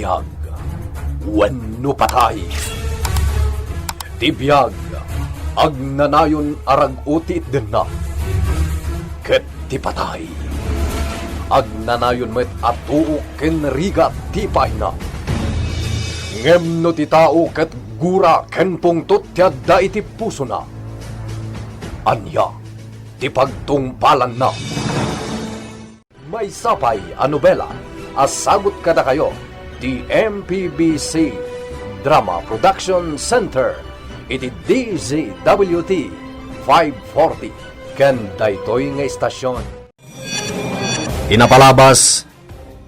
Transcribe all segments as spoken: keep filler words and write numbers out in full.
Biag wenno patay. Ti biag, agnanayon a rag-o ti itdenna. Ket ti patay, agnanayon met a tuok ken rigat ti ipaayna. Ngem no ti tao ket gura ken pungtot ti adda iti pusona, ania ti pagtungpalanna? Maysa pay a nobela a sagut kadakayo ti M P B C Drama Production Center iti D Z W T five forty ken daytoy nga istasyon. Ti napalabas,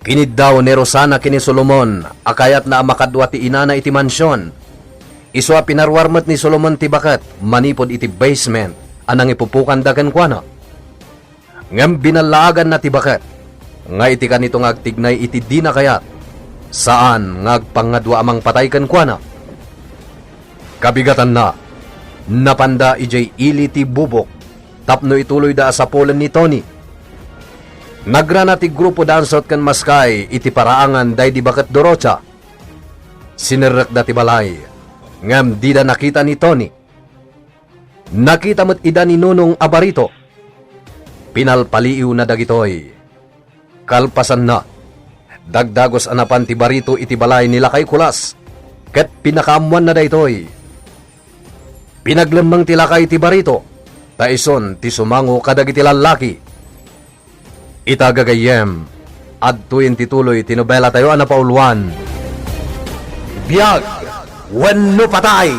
kiniddaw ni Rosana ken ni Solomon a kayatna a makadua ti inana iti mansion. Isu a pinaruar met ni Solomon ti baket manipud iti basement a nangipupokanda kenkuana. Ngem binallaaganna ti baket nga iti kanito nga agtignay iti dina kayat, saan nga agpangngadua a mangpatay kenkuana. Kabigatanna, napanda idiay ili ti bubok tapno ituloyda a sapulen ni Tony. Nagrana ti grupo Dansot ken Maskay iti paraangan daydi baket Dorocha. Sinerrekda ti balay, ngem dida nakita ni Tony. Nakita met ida ni Nunong a barito. Pinalpaliiwna dagitoy. Kalpasanna, dagdagus a napan ti barito iti balay ni Lakay Kulas, ket pinakaammoanna daytoy. Pinaglemmeng ti lakay ti barito, ta isun ti sumango kadagiti lallaki. Ita gagayyem, adtoyen ti tuloy ti nobelatayo a napauluan, Biag wenno Patay!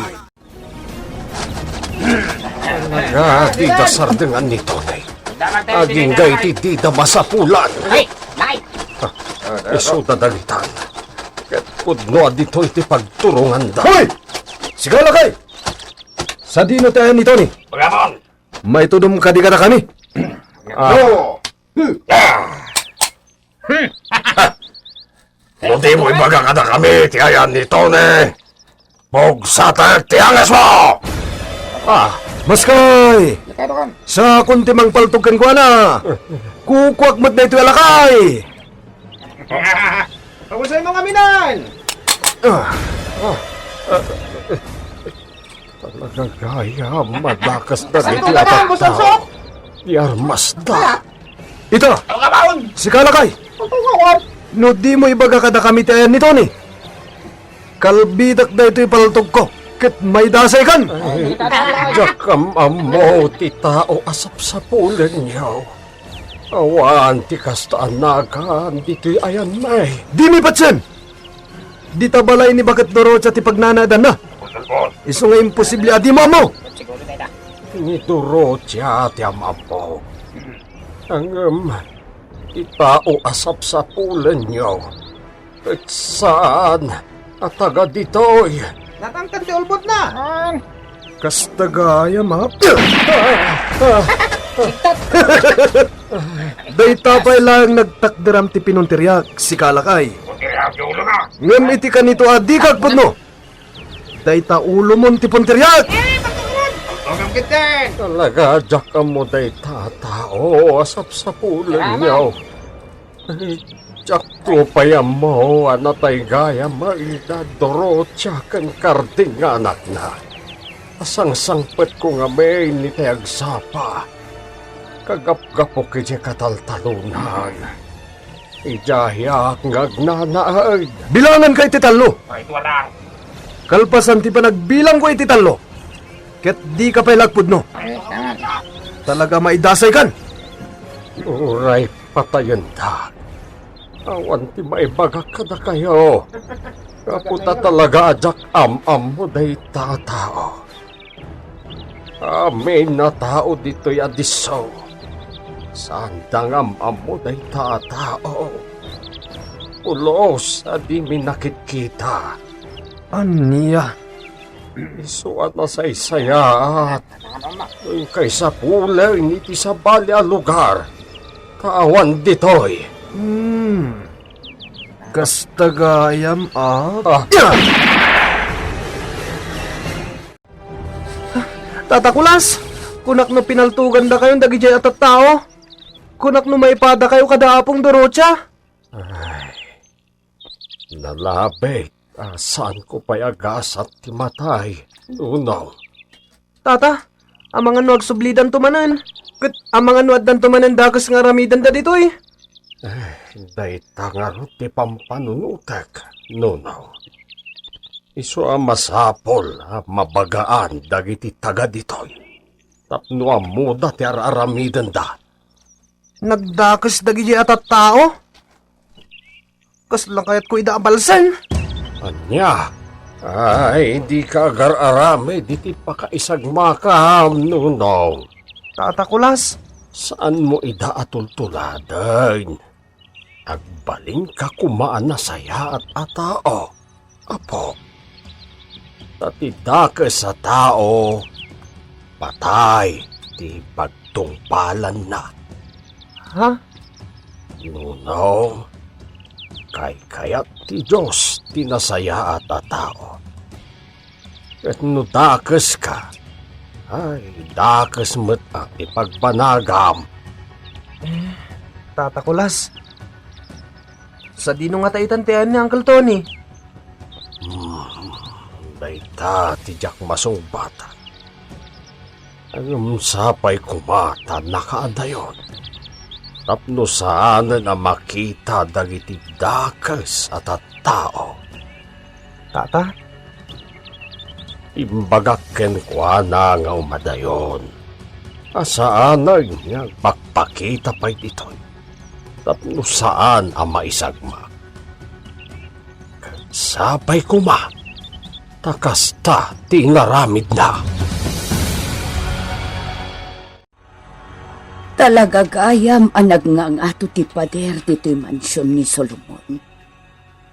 Nga, dida sardengan ni Tony. Agingga iti dida masapulan. Ay, bakit? Isuda dangitan. Ket pudno a ditoy ti pagturonganda. Hoy! Sika, lakay! Sadino ti ayan ni Tony? Pagabon! Maitudom kadi kadakami? Ah. No. Ah. No dimo ibaga kadakami ti ayan ni Tony, pugsatek ti angesmo! Ah, Maskay! Sakon ti mangpaltog kenkuana. Kukuak met daytoy a lakay. Pagusay mo ngamin! Ah. Talaga gayam a dakes dagiti a tattao ti armasda. Ita, sika lakay. No dimo ibaga kadakami ti ayan ni Tony, kalbidak daytoy paltogko ket maidasaykan. Ay, diak am-ammo ti tao a sapsapulenyo. Awan ti kasta a nagan ditoy ayanmi. Dimi patien! Dita balay ni Baket Dorocha ti pagnanaedanna. Isu nga imposible a dimo ammo. Ni Dorocha ti am-ammo. Ngem ti tao a sapsapulenyo ket saan a taga ditoy. Natangken ti ulbodna. Kasta gayam, a? Dayta pay laeng nagtakderam ti pinunteriak, sika lakay. Ngem iti kanito a dika agpudno. Dayta ulomon ti punteriak. Talaga, diak ammo dayta a tao a sapsapulenyo. Diakto pay ammo a natay gayam a ida Dorocha ken karding nga anakna. Asangsangpetko ngamin itay agsapa. Kagapgapok idiay kataltalonan. Idiayak nga agnanaed. Bilanganka iti tallo. Kalpasan ti panagbilangko iti tallo, ket dika pay la agpudno. Talaga maidasaykan. Uray patayendak. Awan ti maibagak kadakayo. Gapu ta talaga a diak am-ammo dayta a tao. Amin a tao ditoy a disso. Saanda nga am-ammo dayta a tao. Pulos a dimi nakitkita. Ania? Isu a nasaysayaat no inka isapulen iti sabali a lugar. Ta awan ditoy. Hmm. Kasta gayam, a? Ah. Tata Kulas, kunak no pinaltogandakayon dagidiay a tattao? Kunak no maipadakayo kada Apong Dorocha? Ay. Nalabit a saanko pay a gasat ti matay, nunong. Tata, amangan no agsublidanto manen, ket amangan no addanto manen dakes nga aramidenda ditoy. Eh, dayta ngarud ti pampanunotek, nunong. Isu a masapul a mabagaan dagiti taga ditoy tapno ammoda ti ar-aramidenda. Nagdakes dagiti a tattao? Kasla kayatko ida a balsen? Ania? Ay, dika agar-aramid iti pakaisagmakam, nunong. Tata Kulas. Saanmo ida a tultuladen. Agbalinka koma a nasayaat a tao, apo. Ta ti dakes a tao, patay ti pagtungpalanna. Ha? Nunong, kaykayat ti Dios ti nasayaat a tao. Ket no dakeska, ay, dakes met a ti pagbanagam. Eh, Tata Kulas, sadino ngata itan ti ayan ni Uncle Tony? Hmm, dayta ti diak masungbat. Ngem sapay koma ta nakaadayon, tapno saanen a makita dagiti dakes a tattao. Tata? Imbagak kenkuana nga umadayon a saanen nga agpakpakita pay ditoy tapno saan a maisagmak. Ket sapay koma ta kasta ti inaramidna. Talaga gayam a nagngangato ti pader ditoy mansion ni Solomon.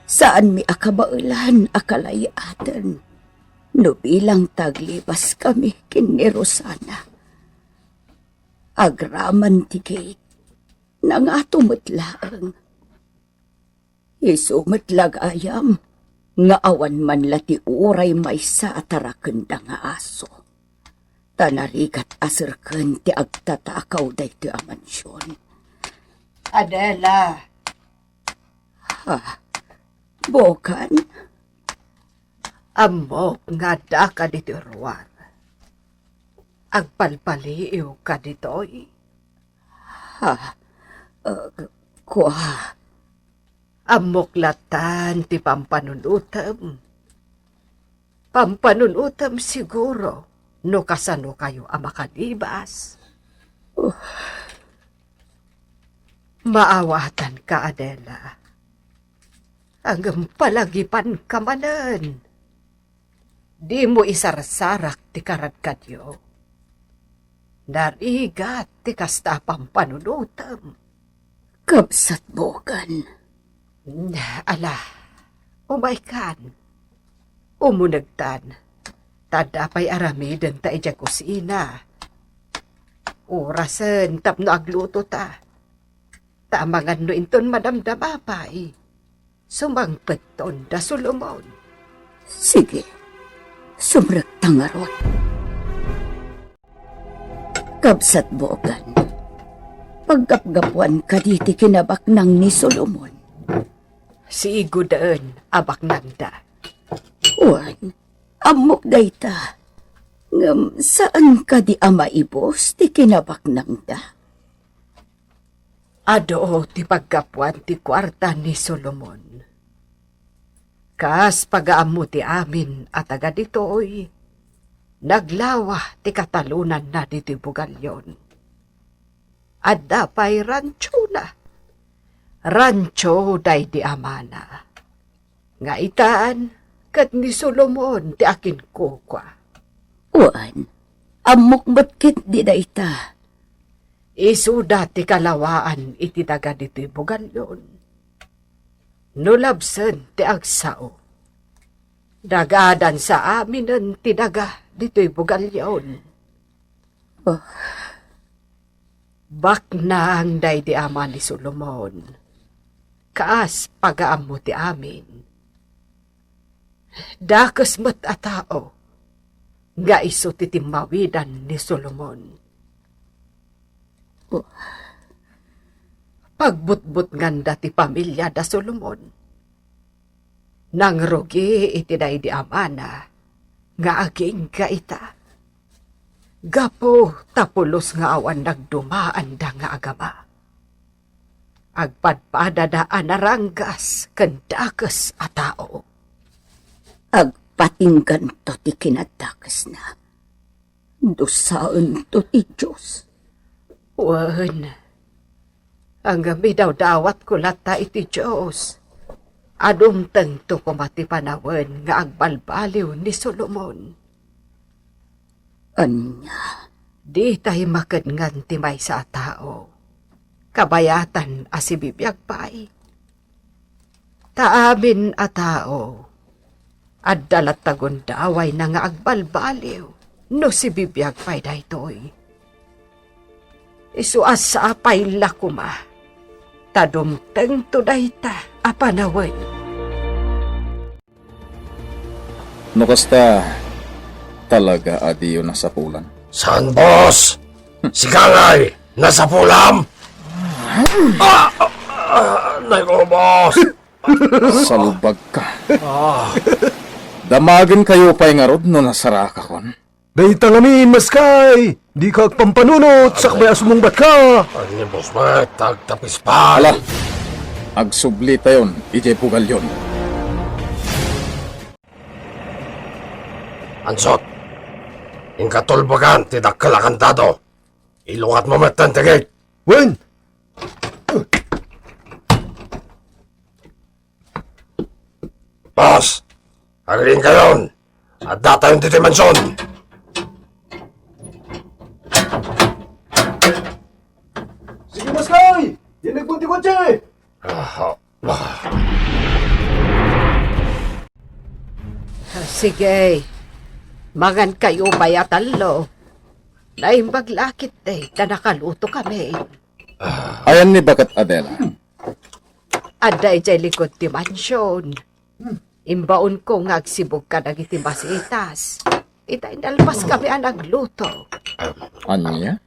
Saanmi a kabaelan a kalay-aten no bilang ta aglibas kami ken ni Rosana. Agraman ti gate, nangato met laeng. Isu met la gayam nga awan man la ti uray maysa a tarakenda nga aso. Ta narigat a serken ti agtatakaw daytoy a mansion. Adela. Ha? Bogan? Ammok nga addaka ditoy ruar. Agpalpaliiwka ditoy? Ha? Uh, kua? Ammok latan ti pampanunotem. Pampanunotem siguro no kasanokayo a makalibas. Uh. Maawatanka, Adela. Ngem palagipanka manen. Dimo isarsarak ti karadkadio. Narigat ti kasta a pampanunotem. Kabsat Bogan. Ala, umaykan. Umunegtan. Ta adda pay aramidenta idiay kusina. Orasen tapno agluto ta. Ta amangan no inton madamdama pay, sumangpetton da Solomon. Sige, sumrekta ngarud. Kabsat Bogan, paggapgapuan kadi ti kinabaknang ni Solomon? Siiguden a baknangda. Wen, ammok dayta. Ngem saan kadi a maibus ti kinabaknangda? Adu ti paggapuan ti kuarta ni Solomon. Kas pagaammo ti amin a taga ditoy, naglawa ti katalonanna ditoy bugalyon. Adda pay ranchona. Rancho daydi amana. Nga itan, ket ni Solomon ti akinkukua. Wen, ammok met ketdi dayta. Isuda ti kalawaan iti daga ditoy bugalyon. No labsen ti agsao, dagadansa aminen ti daga ditoy bugalyon. Oh. Baknang daydi ama ni Solomon, kas pagaammo ti amin. Dakes met a tao nga isu ti timmawidan ni Solomon. Oh. Pagbutbutnganda ti pamilia da Solomon. Nangrugi iti daydi amana nga agingga ita. Gapu ta pulos nga awan nagdumaanda nga agama. Agpadpadada a naranggas ken dakes a tao. Agpatingganto ti kinadakesna. Dusaento ti Dios. Wen, ngem idawdawatko latta iti Dios a dumtengto koma ti panawen nga agbalbaliw ni Solomon. Ania? Ditay makenngan ti maysa a tao, kabayatan a sibibiag pay. Ta amin a tao, adda latta gundawayna nga agbalbaliw no sibibiag pay daytoy. Isu a sapay la koma ta dumtengto dayta a panawen. No kasta, talaga a diyo nasapulan? Saan, boss? Sika ngay, nasapulam? Ah, ah, ah, nay ko, boss. Salbag ka. Ah. Damagen kayo pay ngarud no nasarakakon? Dayta ngamin, maskay! Dika agpampanunot, sakbay a sumungbat ka! Ania, boss, met, agtapis pa. Ala, agsubli tayon, idiay bugalyon. Ansot, inka tulbogan ti dakkel a kandado. Ilungatmo metten ti gate. Wen! Boss, agriingkayon. Addatayon ditoy mansion. Sige, maskay! Yan nagbunti kotse! Ah, ah. Sige, mangan kayo pay a tallo. Naimbag la ketdi ta nakaluto kami. Ayan ni Baket Adela. Adda idiay likod ti mansion. Imbaonko nga agsibug kadagiti masitas. Ita, inalpas kami a nagluto. Ania?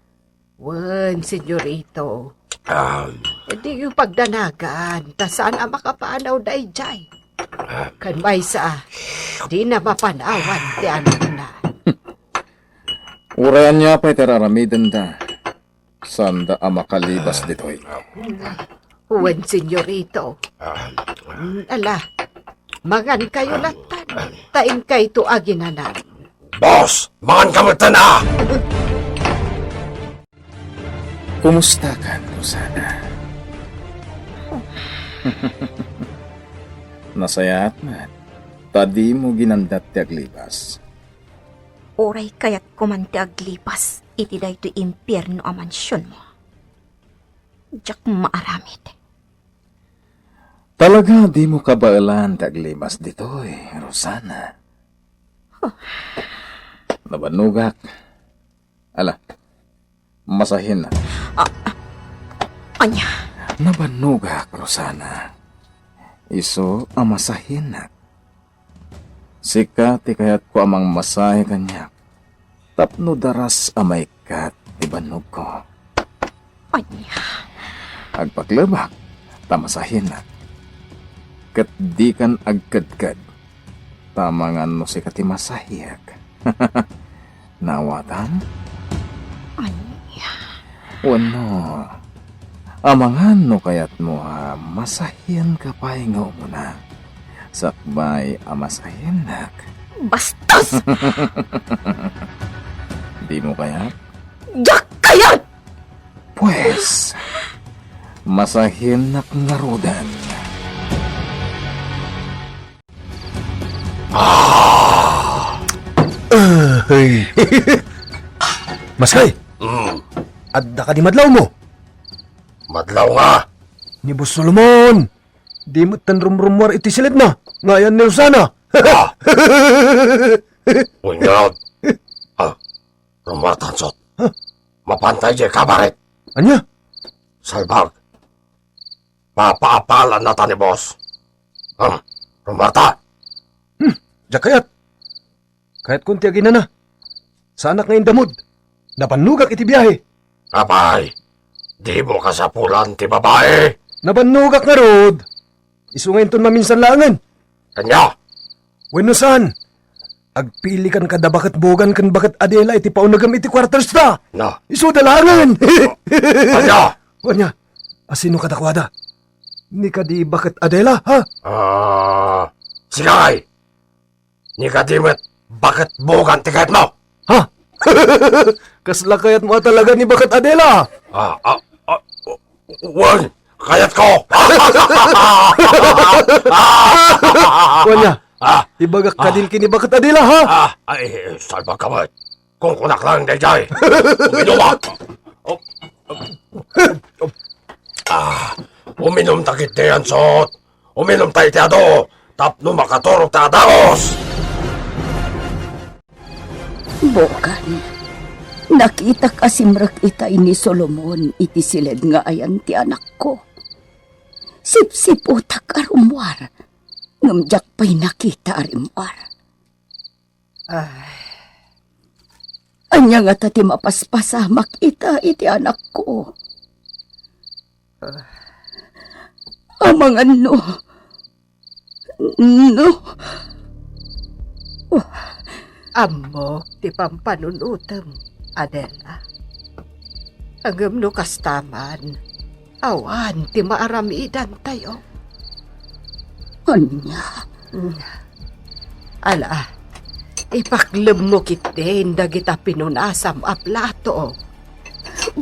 Wen, senyorito. Ah. Diyo pagdanagan, ta saan a makapanaw daydiay. Ah. Ken maysa, dina mapanawan ti anakna. Uray ania pay ti ar-aramidenda, saanda a makalibas ditoy. Wen, senyorito. Mm, ala, mangan kayo lattan, ta inkayto aginanan. Boss, mangan ka metten, a! Kumusta kan, Rosana? Nasayaat met, ta dimo ginandat ti aglibas. Uray kayatko man ti aglibas iti daytoy impierno a mansionmo. Diak maaramid. Talaga dimo kabaelan ti aglibas ditoy, Rosana. Huh. Nabannogak. Ala, masahinak. Ah, ah, ania? Nabannogak, Rosana. Isu a masahinak. Sika ti kayatko a mangmasahe kaniak tapno daras a maikkat ti bannogko. Ania? Agpaklebak ta masahinak. Ket dikan agkedked ta amangan no sika ti masahiak. Naawatam? Ania? Wenno, amangan no kayatmo a masahianka pay nga umuna, sakbay a masahiannak. Bastos! Dimo kayat? Diak kayat! Pues, masahiannak ngaruden. Ah! Ay. Maskay! Mm. Adda kadi madlawmo? Madlaw nga. Ni Boss Solomon, di met ten rumrumuar iti silidna, nga ayan ni Rosana. Ah! Unyag. Ah, rumuarta, Ansot. Huh? Mapanta idiay kabaret. Ania? Salbag. Papaapalannata ni boss. Hmm, rumarta. Hmm, diak kayat. Kayatko ti aginana. Saanak nga indamod. Nabannogak iti biahe. Apay, dimo kasapulan ti babae? Nabannogak ngarud. Isu nga inton maminsan laengen. Ania? Wenno saan? Agpilikan kada Baket Bogan ken Baket Adela iti paunegem iti quarters ta. Na. Isu da laengen. Ania? Ania? Asino kadakuada? Ni kadi Baket Adela, ha? Ah, sige. Ni kadi met Baket Bogan ti kayatmo? Ha? Kasla kayatmo a talaga ni Baket Adela? Ah, ah, ah, wen, kayatko. Ania? Ah. Ibagak kadin ken ni Baket Adela, ha? Ah, ay, salbag ka met. Kunkunak laeng daydiay. Uminum. Ah, uminum ta ketdi, ansot. Uminum ta iti adu tapno makaturog ta adagos. Bogan, nakitak a simrek itay ni Solomon iti siled nga ayan ti anakko. Sipsiputak a rummuar, ngem diak pay nakita a rimmuar. Ay. Ania ngata ti mapaspasamak ita iti anakko? Amangan no, no. Ammok ti pampanunotem, Adela. Ngem no kasta man, awan ti maaramidantayo. Ania? Ala, ipaklemmo ketdin dagita pinunasam a plato.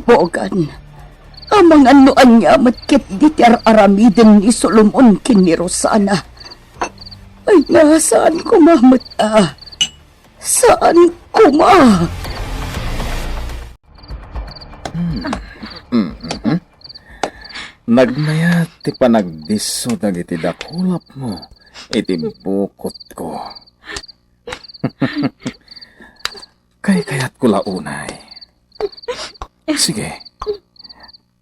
Bogan, amangan no ania met ketdi ti ar-aramiden ni Solomon ken ni Rosana. Ay, nasaan koma met a? Saan koma? Hmm. Mhm. Nagmayat ti panagdisso dagiti dakulapmo iti bukotko. Kaykayatko la unay. Sige.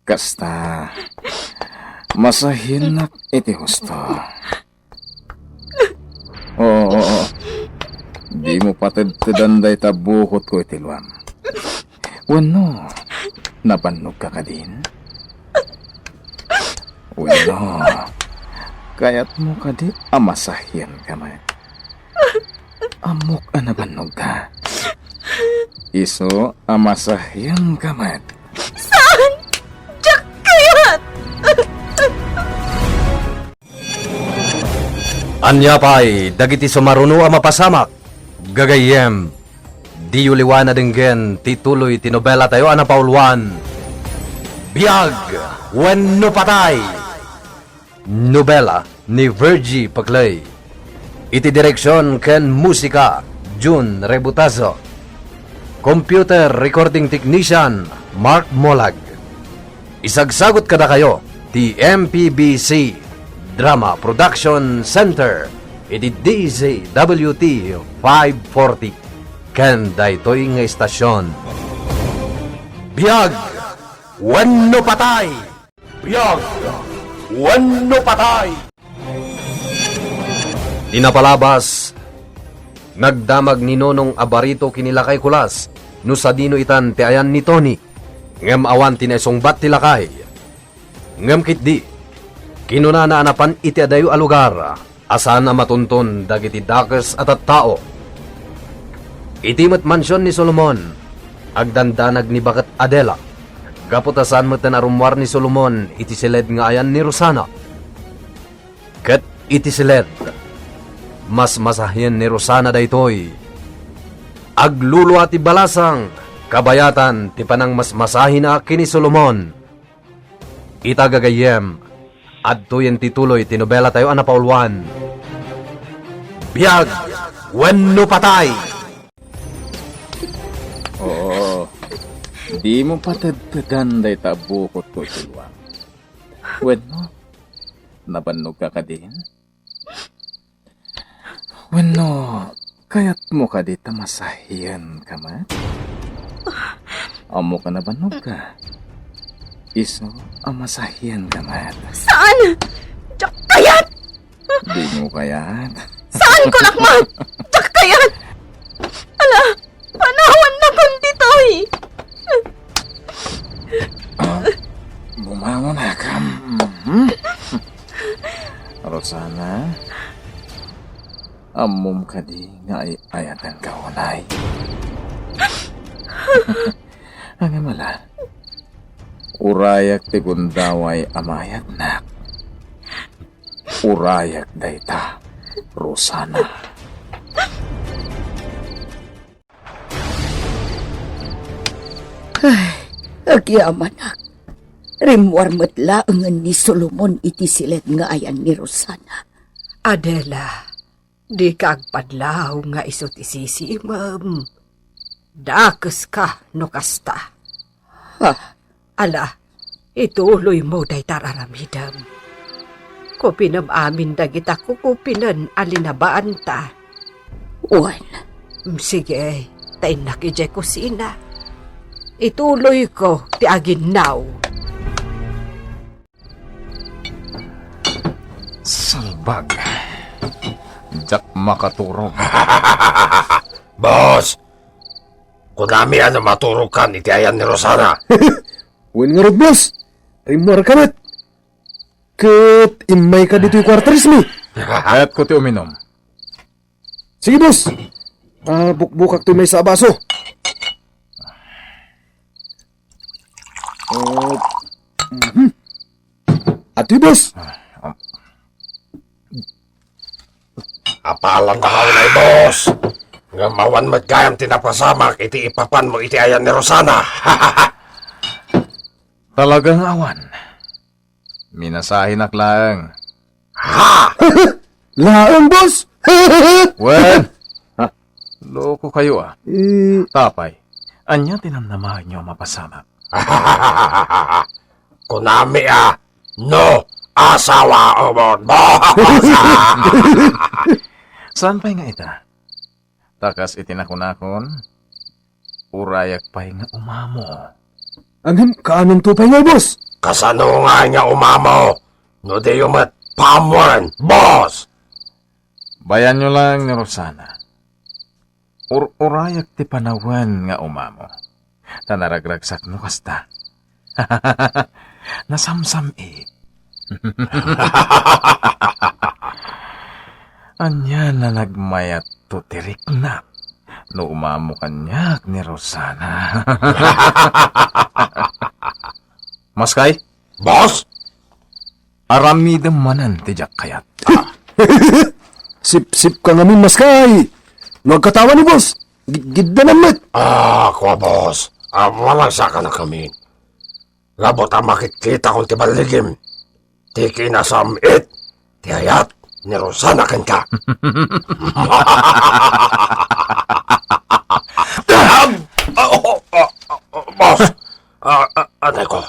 Kasta, masahiennak iti husto. Oo, oo. Dimo patedtedan dayta bukotko iti luam. Wenno, nabannogka kadin? Wenno, kayatmo kadi a masahienka met? Ammok a nabannogka. Isu a masahienka met. Saan! Diak kayat! Ania pay dagiti sumaruno a mapasamak? Gagayyem, diyo liwan a denggen ti tuloy ti nobelatayo a napauluan, Biag wenno Patay. Nobela ni Virgie Paclay. Iti direksion ken musika, Jun Rebutazo. Computer recording technician, Mark Molag. Isagsagut kadakayo ti M P B C Drama Production Center iti D Z W T five forty ken daytoy nga istasion. Biag wenno patay! Biag wenno patay! Ti napalabas, nagdamag ni Nonong a barito ken ni Lakay Kulas no sadino itan ti ayan ni Tony, ngem awan ti naisungbat ti lakay. Ngem ketdi, kinunana a napan iti adayo a lugar a saan a matunton dagiti dakes a tattao. Iti met mansion ni Solomon, agdandanag ni Baket Adela, gapu ta saan metten a rummuar ni Solomon iti siled nga ayan ni Rosana. Ket iti siled, masmasahien ni Rosana daytoy. Aglulua ti balasang, kabayatan ti panangmasmasahina ken ni Solomon. Ita gagayyem, adtoyen ti tuloy ti nobelatayo a napauluan, Biag wenno Patay! Oo, dimo patedtedan dayta a bukotko iti luam. Wenno, nabannogka kadin? Wenno, kayatmo kadi ta masahienka met? Ammok a nabannogka. Isu a masahienka met. Saan! Diak kayat! Dimo kayat? Saan, kunak met! Diak kayat! Ala, panawannakon ditoy! Ah, bumangon, akam. Mhm. Rosana, Ammom kadi nga ay-ayatenka unay? Ngem ala, urayak ti gundaway a maayatnak. Urayak dayta, Rosana. Ay, agyamanak. Rimmuar met laengen ni Solomon iti siled nga ayan ni Rosana. Adela, dika agpadlaw nga isu ti sisimem. Dakeska no kasta. Ha? Ala, ituloymo dayta ar-aramidem. Kupinem amin dagita kukupinen a linabaanta. Wen. Mm, sige, ta innak idiay kusina. Ituloyko ti aginnaw. Salbag. Diak makaturog. Boss! Kunami a no maturogkan iti ayan ni Rosana. Wen ngarud, boss. Rimmuarka met. Ket immayka ditoy kuartersmi. Kayatko ti uminum. Sige, boss. Ah, bukbukak toy maysa a baso. Oh, mhm. Atoy, boss. Apalan na kaunay, boss. Ngem awan met gayam ti napasamak iti ipapanmo iti ayan ni Rosana. Talaga nga awan. Minasahinak laeng. Ha? Laeng, boss? Wen. Ha? Loko kayo, ah. Eh. Tapay, ania ti namnamaenyo a mapasamak? Kunami, ah, no, asawaemon, boss. Saan pay nga ita? Ta kas iti nakunakon, urayak pay nga umamo. Ngem kaanonto pay ngay, boss? Kasano ngay nga umamo? No diyo met paammoen, boss! Bayanyo lang ni Rosana. Ur-urayak ti panawen nga umamo. Ta naragragsak no kasta. Nasamsam-it. Ania a nagmayatto ti riknak no umamo kaniak ni Rosana. Maskay? Boss? Aramidem manen ti diak kayat. Sipsipka ngamin, maskay. No agkatawa ni boss, gidgiddanem met. Ah, kua, boss. Ah, maragsakan a kami. Labot a makitkitakon ti balligim. Ti kinasam-it ti ayat ni Rosana kenka. Ah, ah, oh, ah, ah, boss. Ah, ah, anay ko.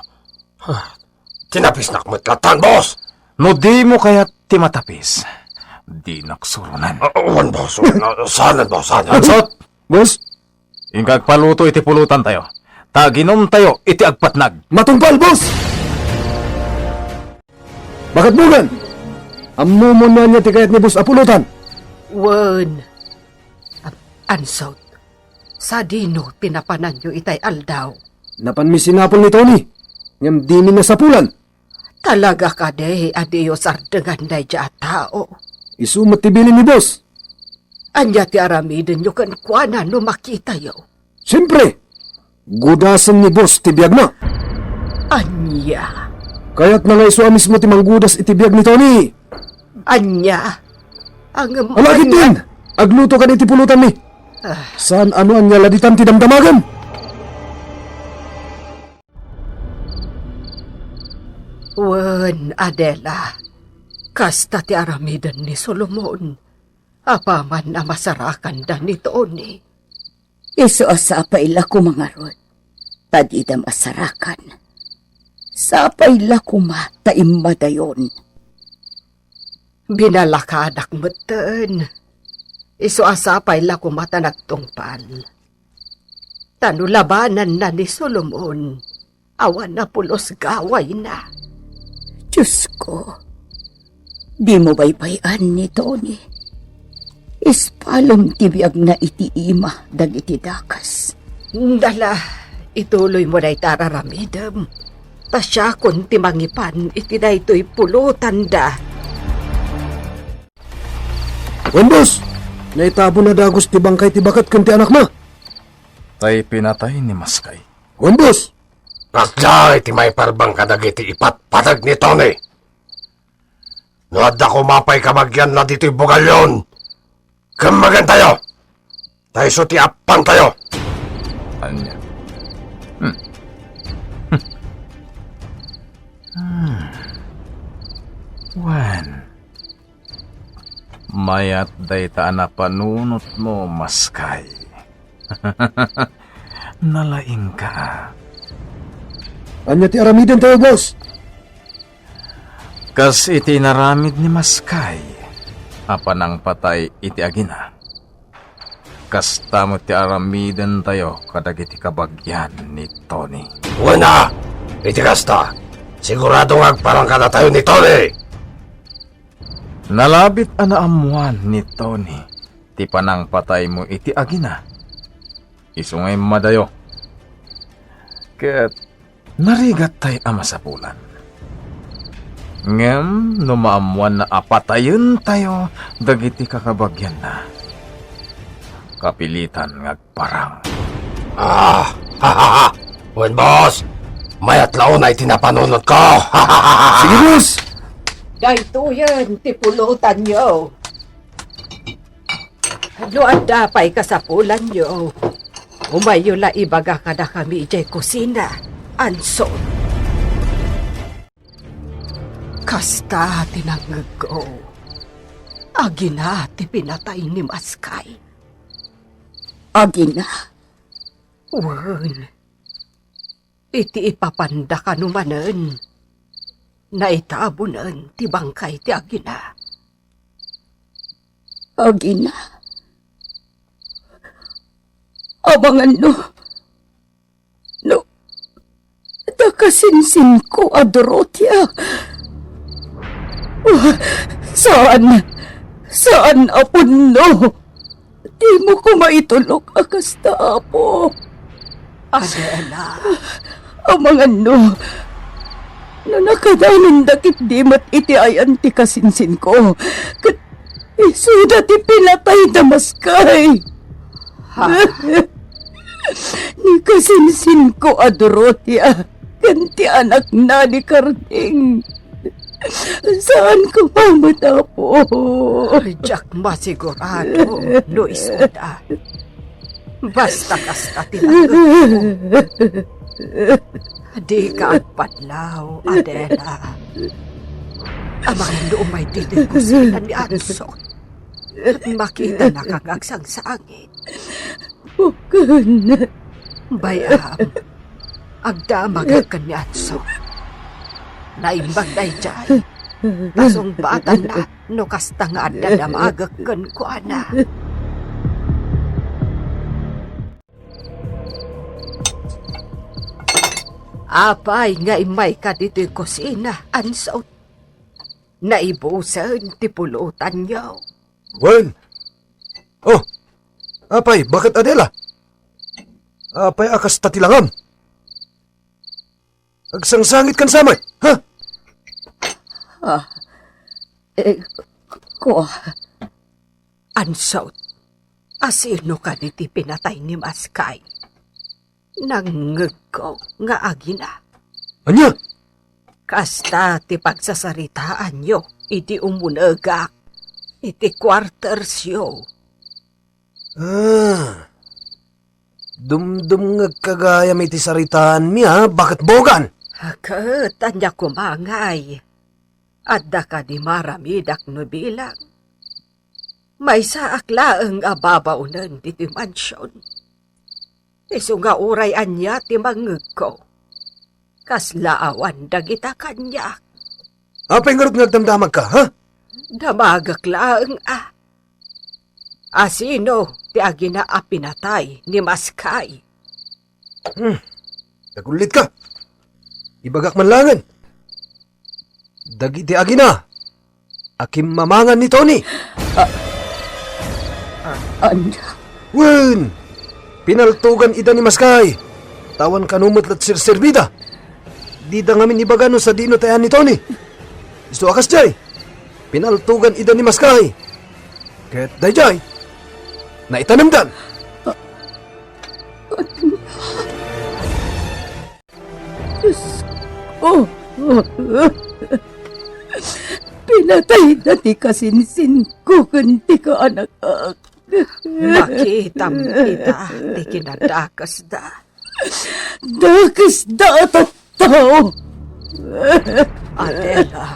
Tinapisnak met latan, boss! No dimo kayat ti matapis, dinak suronen. Ah, wen, boss. Wen, ah, saanen, boss, saanen? Ansot! Boss? Inka agpaluto iti pulutantayo. Ta aginumtayo iti agpatnag. Matungpal, boss! Bakit bugan? Ammom no ania ti kayat ni boss a pulutan? Wen. Am-, ansot. Sadino ti napananyo itay aldaw? Napanmi sinapol ni Tony, ngem dimi nasapulan. Talaga kadi a diyo sardengan daydiay a tao? Isu met ti bilin ni boss. Ania ti aramidenyo kenkuana no makitayo? Siempre, gudasen ni boss ti biagna. Ania? Kayatna nga isu a mismo ti manggudas iti biag ni Tony. Ania? Ngem ala ketdin! Agluto kadi iti pulutanmi. Ah. Saan a no ania la ditan ti damdamagem? Wen, Adela, kasta ti aramiden ni Solomon, apaman a masarakanda ni Tony. Isu a sapay la koma ngarud, ta dida masarakan. Sapay la koma ta immadayon. Binalakadak metten. Isu a sapay la koma ta nagtungpal. Ta no labananna ni Solomon, awan a pulos gawayna. Diosko, dimo baybay-an ni Tony. Ispalem ti biagna iti ima dagiti dakes. Dala, ituloymo dayta ar-aramidem. Ta siakon ti mangipan iti daytoy pulotanda. Wen, boss! Naitabon a dagus ti bangkay ti baket ken ti anakna. Tay pinatay ni Maskay. Wen, boss. Kasdiay ti maiparbang kadagiti ipatpateg ni Tony. No adda koma pay kabagianna ditoy bugalyon, kemmegentayo! Ta isu ti appantayo! Ania? Hmm. Hmm. Wen, mayat dayta a napanunotmo, Maskay. Nalaingka. Ania ti aramidentayo, boss? Kas iti inaramid ni Maskay a panangpatay iti agina, kasta met ti aramidentayo kadagiti kabagian ni Tony. Wen a, iti kasta, sigurado nga agparang kadatayo ni Tony! Nalabit a naammoan ni Tony ti panangpataymo iti agina. Isu nga immadayo. Ket narigattay a masapulan. Ngem no maammoanna a patayentayo dagiti kakabagianna, kapilitan nga agparang. Ah, ha, ha, ha. Wen, boss. Mayat la unay ti napanunotko. Sige, boss. Daytoyen ti pulotanyo. No adda pay kasapulanyo, umayyo la ibaga kadakami idiay kusina, Anson. Kasta ti nangngegko. Agina ti pinatay ni Maskay. Agina? Wen. Iti ipapanda kano manen, naitabonen ti bangkay ti agina. Agina? Amangan no, no, ta kasinsinko a Dorotea. Ah, saan, saan a punno. Dimo koma itulok a kasta, Apo. Adela. Amangan no, no nakadamenda ketdi met iti ayan ti kasinsinko, ket isuda ti pinatay da Maskay. Ha? Ni kasinsinko a Dorotea ken ti anakna ni Karding. Saan koma met, Apo? Diak masigurado no isuda. Basta kasta ti nangngegko. Dika agpadlaw, Adela. Amangan no umay ditoy kusina ni Anson. Makitanaka nga agsangsangit. Buken. Bay-am, agdamagak ken ni Anson. Naimbag daydiay, ta sungbatanna no kasta nga adda damagek kenkuana. Apay nga immayka ditoy kusina, Anson? Naibusen ti pulotanyo. Wen. Oh, apay, baket Adela? Apay a kasta ti langam? Agsangsangit kan samay, ha? Ah, eh, kua. Anson, asino kadi ti pinatay ni Maskay? Nangngegko nga agina. Ania? Kasta ti pagsasaritaanyo idi umunegak iti quartersyo. Ah. Dumdumngegka gayam iti saritaanmi, a, baket Bogan? Ket ania koma ngay? Adda kadi maaramidak no bilang? Maysaak laeng a babaonen ditoy mansion. Isu nga uray ania ti mangngegko, kasla awan dagita kaniak. Apay ngarud nga agdamdamagka, ha? Damagek laeng a. Asino ti agina a pinatay ni Maskay? Hmm. Nagullitka. Ibagak man laengen. Dagiti agina a kimmamangan ni Tony. A-, ania? Wen, pinaltugan ida ni Maskay. Awan kano met la ti serserbida. Dida ngamin ibaga no sadino ti ayan ni Tony. Isu a kasdiay, pinaltugan ida ni Maskay. Ket daydiay, naitanemdan. Diyos ko. Pinatayda ti kasinsinko ken ti kaanakak. Makitam ita ti kinadakesda. Dakesda a tattao. Adela.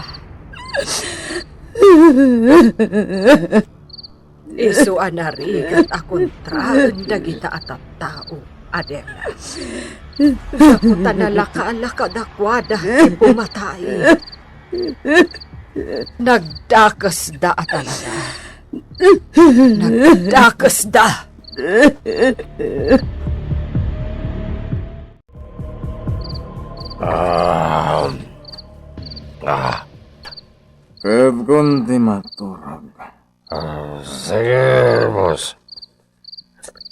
Isu a narigat a kontraen dagita a tattao, Adela. Gapu ta nalaka-laka kadakuada ti pumatay. Nagdakesda a talaga. Nagdakesda. Ah. Ah. Kayatko ti maturog. Ah, sige, boss.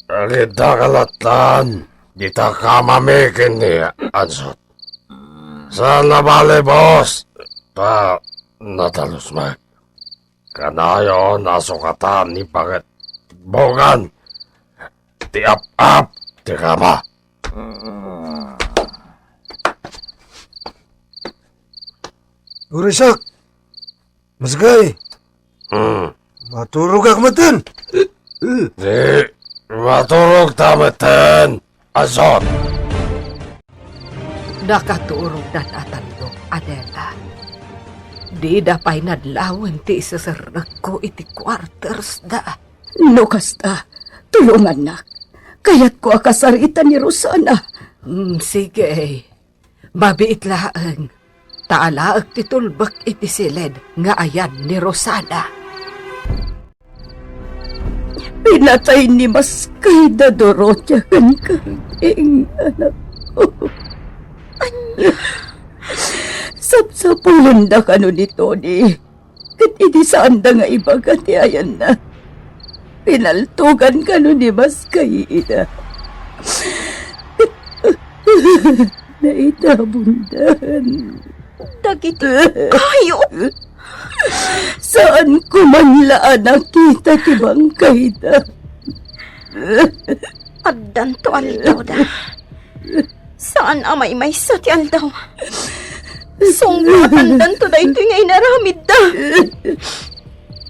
Agidda kalatan, dita kamami ken ni Ansot. Saan a bale, boss. Ta, natalus met. Kanayon a sukatan ni Baket Bokan ti ap-ap ti kama. Urisak! Masgay! Hmm. Maturogak metten! Di, maturogta metten, Ansot! Nakaturogdan a tallo, Adela. Dida pay nadlawen ti iseserrekko iti quartersda. No kasta, tulongannak. Kayatko a kasarita ni Rosana. Mm, sige. Mabiit laeng. Ta alaek ti tulbek iti siled nga ayan ni Rosana. Pinatay ni Masgay da Dorotia ken Karding, anakko. Ania? Sapsapulenda kano ni Tony. Ket idi saanda nga ibaga ti ayanna, pinaltogan kano ni Masgay ida. Naitabondan. Dagiti hayop! Saanko man la a nakita ti bangkayda. Addanto aldawda. Saan a maymaysa ti aldaw. Sungbatandanto daytoy nga inaramidda.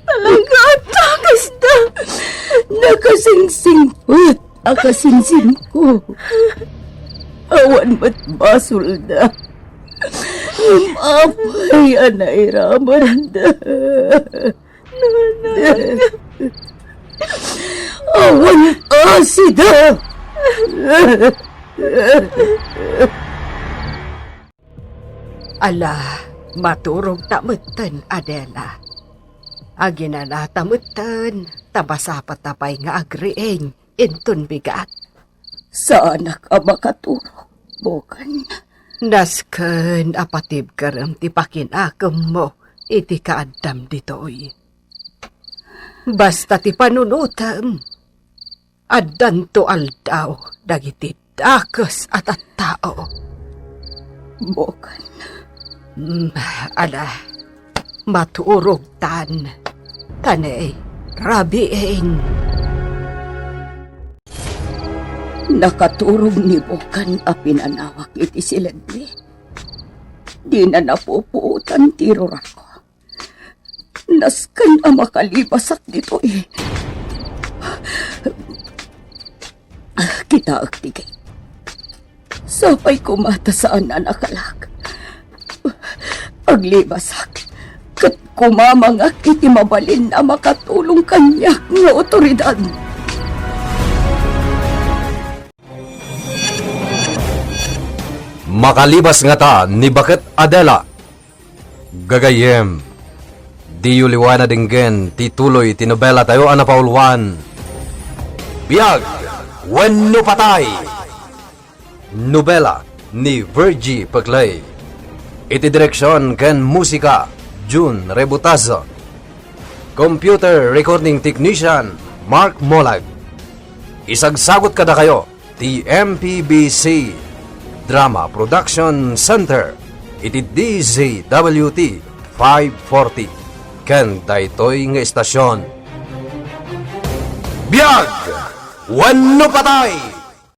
Talaga, dakesda. Nakasingsingpet a kasinsinko. Awan met basolda. Ngem apay a nairamanda. Nanang. Awan asida. Ala, maturogta metten, Adela. Aginanata metten, ta masapata pay nga agriing inton bigat. Saanak a makaturog, Bokan. Nasken a patibkerem ti pakinakemmo iti kaaddam ditoy. Basta ti panunotem, addanto aldaw dagiti dakes a tattao. Bokan. Mm, ala, maturogtan. Kani, rabiin. Nakaturog ni Bokan a pinanawak iti siledmi. Dina napupuotan ti rurako. Nasken a makalibasak ditoy. Kitaek ti gate. Sapay koma ta saan a nakalak. Aglibasak ket kumamangak iti mabalin a makatulong kaniak nga otoridad. Makalibas ngata ni Baket Adela. Gagayyem, diyo liwa a denggen ti tuloy ti nobela tayo a napauluan, Biag wenno Patay. Nobela ni Virgie Peclay. Iti direksion ken musika, Jun Rebutazo. Computer recording technician, Mark Molag. Isagsagut kadakayo ti M P B C Drama Production Center iti D Z W T five forty ken daytoy nga istasyon. Biag wenno patay.